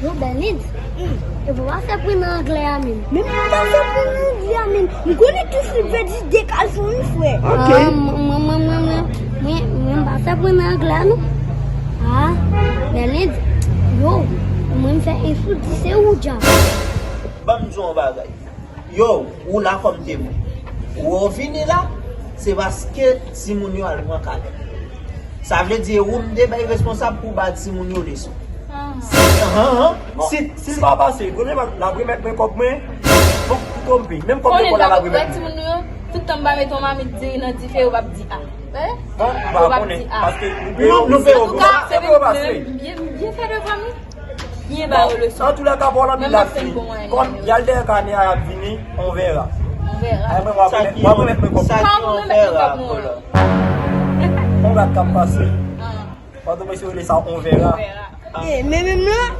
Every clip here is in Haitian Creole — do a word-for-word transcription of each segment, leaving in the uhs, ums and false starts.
Yo, Bèlens, e pou w pa fè pri nan anglè a menm. Men m pa fè pri nan anglè a menm. M konnen tout Silvè di de kalson wi, frè. Ok. Ah, mwen, mwen, mwen, mwen, mwen, mwen, mwen pa fè pri nan anglè a non. Ah, Bèlens, yo, mwen m fè en sou dis se ou dja. Ban m di w yon bagay. Yo, ou la kòm temwen. Ou vini la, se paske timoun yo al pran kanè. Sa vle di, e ou m te bay responsab pou ba timoun yo leson. Ah. Si, ahan, ahan. Si, si l pa pase, premye, l ap remèt mwen kòb mwen. Bon, m twonpe. Menm kòb lekòl la, l ap remèt mwen. Timoun nou yo, tout tan m pa mete yon mamit diri nan dife, yo p ap di a. Bon, m pa konnen, paske nou peye yo, nou peye yo pou sa, epi yo pase. Byen, byen fè devwa m wi. Byen ba yo leson. Antoulèka, pawòl anpil la fini. Kòm y al dèyè kanè a, y ap vini, on verra. On verra. Ay, mwen, w ap remèt, w ap remèt mwen kòb. Sa ki on verra ankò la? On rat k ap pase. Pandan mesye rele sa, on verra. Eh, men menm la,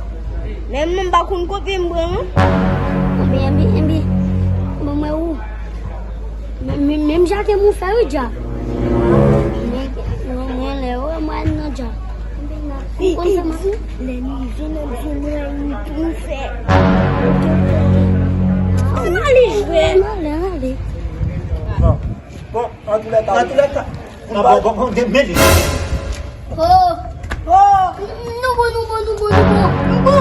menm non, m pa konn kote m pran non. Enben, enben, enben, bon, mwen ou. Men, men, menm jan ke mwen fè wi dja. Men, mwen, mwen lè wè mwen nan dja. Ou konn sa m ap di? Lè nou jwe nan jwe mwen tou fè. Ann ale jwe. Ann ale, ann ale. Bon, antoulèka. Antoulèka. Nan bon, bon, bon, de mele. Oh. Oh. Nou bon, nou bon, nou bon, nou bon. Nou bon.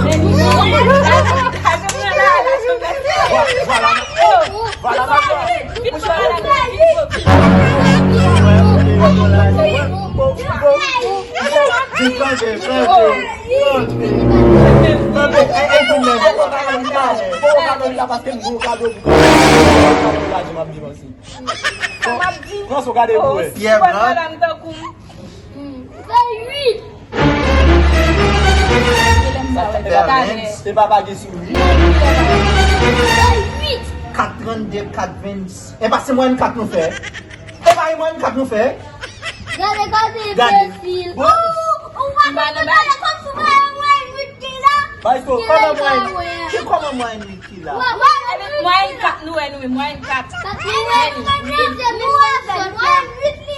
Vwala, vwala, vwala. Vin plante, plante. Plante, e, e, vin men. Paske m gwo kado pou kado la, jan m ap depanse. Sa m ap di? Pran sou gade pou wè. Pyè blan. Fè uit. Berlens. E pa pa gen sou uit. Fè uit. Kat trannde, kat vennsis. E pa se mwayèn kat nou fè? E pa e mwayèn kat nou fè? Gade, gade, gade. Enbesil. Bon. Ou, ou pa konn gade kòm sou mwayèn uit ki la? Maestro, kòman mwayèn, ki kòman mwayèn uit ki la? Mwayèn kat nou wè nou menm, mwayèn kat. Mwayèn uit li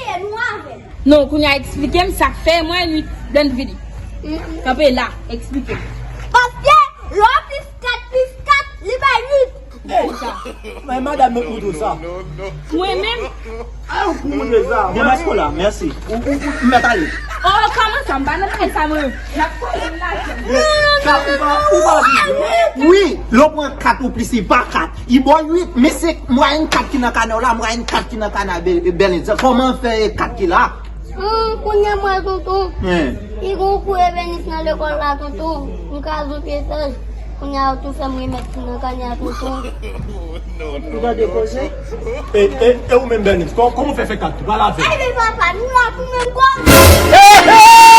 ye, nou avè l. Non, kounye a eksplike m sa k fè mwayèn uit blan vini. Kanpe la, eksplike m. Paske lè w plis kat plis kat, li bay uit. Men madanm, mwen pou sa. Mwen menm. Ay, ou pou moutre sa. Bon, maestro la, mèsi. Ou, ou, ou mèt ale. Oh, kòman sa? M pa nan kay sa, mwen. N ap pale m la. Wi, lè w pran kat ou plis, li pa kat. Li ba w uit, men se mwayèn kat ki nan kanè w la, mwayèn kat ki nan kanè Bè-, Berlens. Kòman fè kat ki la? Hum, kounye a mwen, tonton. Li gon kou ebenis nan lekòl la, tonton. M ka zout esaj. Kounye a, ou tou fè m remèt ti nan kanè a, tonton. Ou tande koze? E, e, e ou menm, Berlens, kò-, kòman w fè fè kat? Pale avè m. Ebyen, papa, nou la pou menm kòb.